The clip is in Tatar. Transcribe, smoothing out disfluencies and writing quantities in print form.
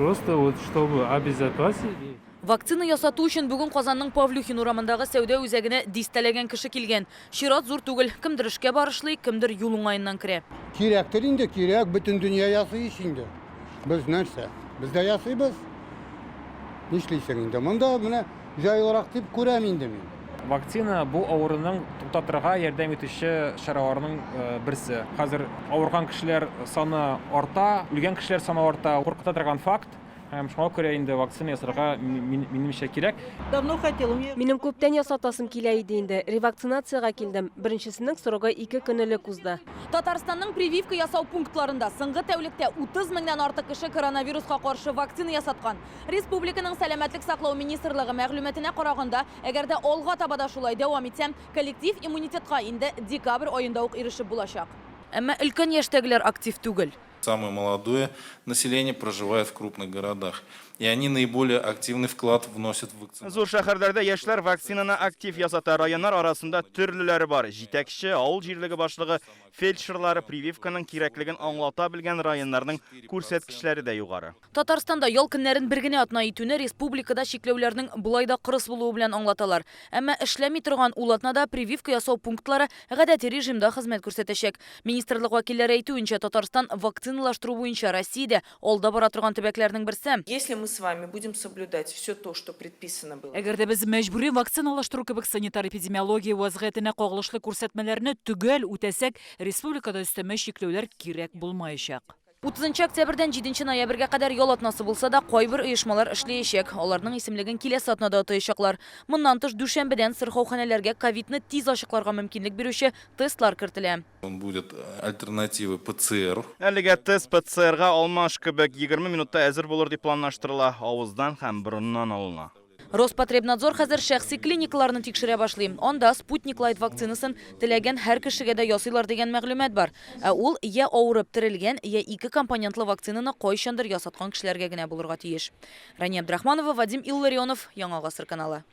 Просто вот чтобы обезопасить. Вакцина ясату өчен бүген Казанның Павлюхин урамындагы сәүдә үзәгенә дистәләгән кеше килгән. Чират зур түгел. Кемдер эшкә барышлый, кемдер юл уңаеннан керә. Кирәктер инде, кирәк, бөтен дөнья ясый ич инде. Без нәрсә? Без дә ясыйбыз. Нишлисең инде? Монда менә җайлырак дип күрәм инде мин. Вакцина бу авыруның туктатырга ярдәм итүче чараларның берсе. Хәзер авырган кешеләр саны арта, үлгән кешеләр саны арта. Куркыта торган факт. Һәм шуңа күрә инде вакцина ясарга минемчә кирәк. Давно хотела. Минем күптән ясатасым килә иде инде. Ревакцинациягә килдем. Беренчесенең срогы ике көн элек узды. Татарстанның прививка ясау пунктларында соңгы тәүлектә 30 меңнән артык кеше коронавируска каршы вакцина ясаткан. Республиканың Сәламәтлек саклау министрлыгы мәгълүматына караганда, әгәр дә алга таба да шулай дәвам итсә, коллектив иммунитетка инде декабрь аенда ук ирешеп булачак. Әмма өлкән яшьтәгеләр актив түгел. Самое молодое население проживает в крупных городах, и они наиболее активный вклад вносят в вакцинацию. Зур шәһәрләрдә яшьләр вакцинаны актив ясата. Районнар арасында төрлеләре бар. Җитәкче, авыл җирлеге башлыгы, фельдшерлары прививканың кирәклеген аңлата белгән районнарның күрсәткечләре дә югары. Татарстанда ял көннәрен бер генә атна итүне республикада чикләүләрнең болай да кырыс булуы белән аңлаталар. Әмма эшләми торган ул атнада прививка ясау пунктлары гадәти режимда хезмәт күрсәтәчәк. Министрлык вәкилләре әйтүенчә, Татарстан вакциналаштыру буенча Россиядә алда бара торган төбәкләрнең берсе. Если мы с вами будем соблюдать все то, что предписано было. Әгәр дә без мәҗбүри вакциналаштыру кебек санитар-эпидемиология вазгыятенә кагылышлы күрсәтмәләрне төгәл үтәсәк, республикада өстәмә чикләүләр кирәк булмаячак. Утызынчы октябрьдән җиденче ноябрьгә кадәр ял атнасы булса да, кайбер оешмалар эшләячәк. Аларның исемлеген киләсе атнада атаячаклар. Моннан тыш, дүшәмбедән сырхауханәләргә ковидны тиз ачыкларга мөмкинлек бирүче тестлар кертелә. Он будет альтернативой ПЦР. Әлегә тест ПЦРга алмаш кебек, 20 минутта әзер булыр дип планлаштырыла, авыздан һәм борыннан алына. Роспотребнадзор хәзер шәхси клиникаларны тикшерә башлый. Анда Спутник Лайт вакцинасын теләгән һәр кешегә дә ясыйлар дигән мәгълүмат бар. Ә ул йә авырып терелгән, йә ике компонентлы вакцинаны кайчандыр ясаткан кешеләргә генә булырга тиеш. Рания Абдрахманова, Вадим Илларионов, Яңа Гасыр каналы.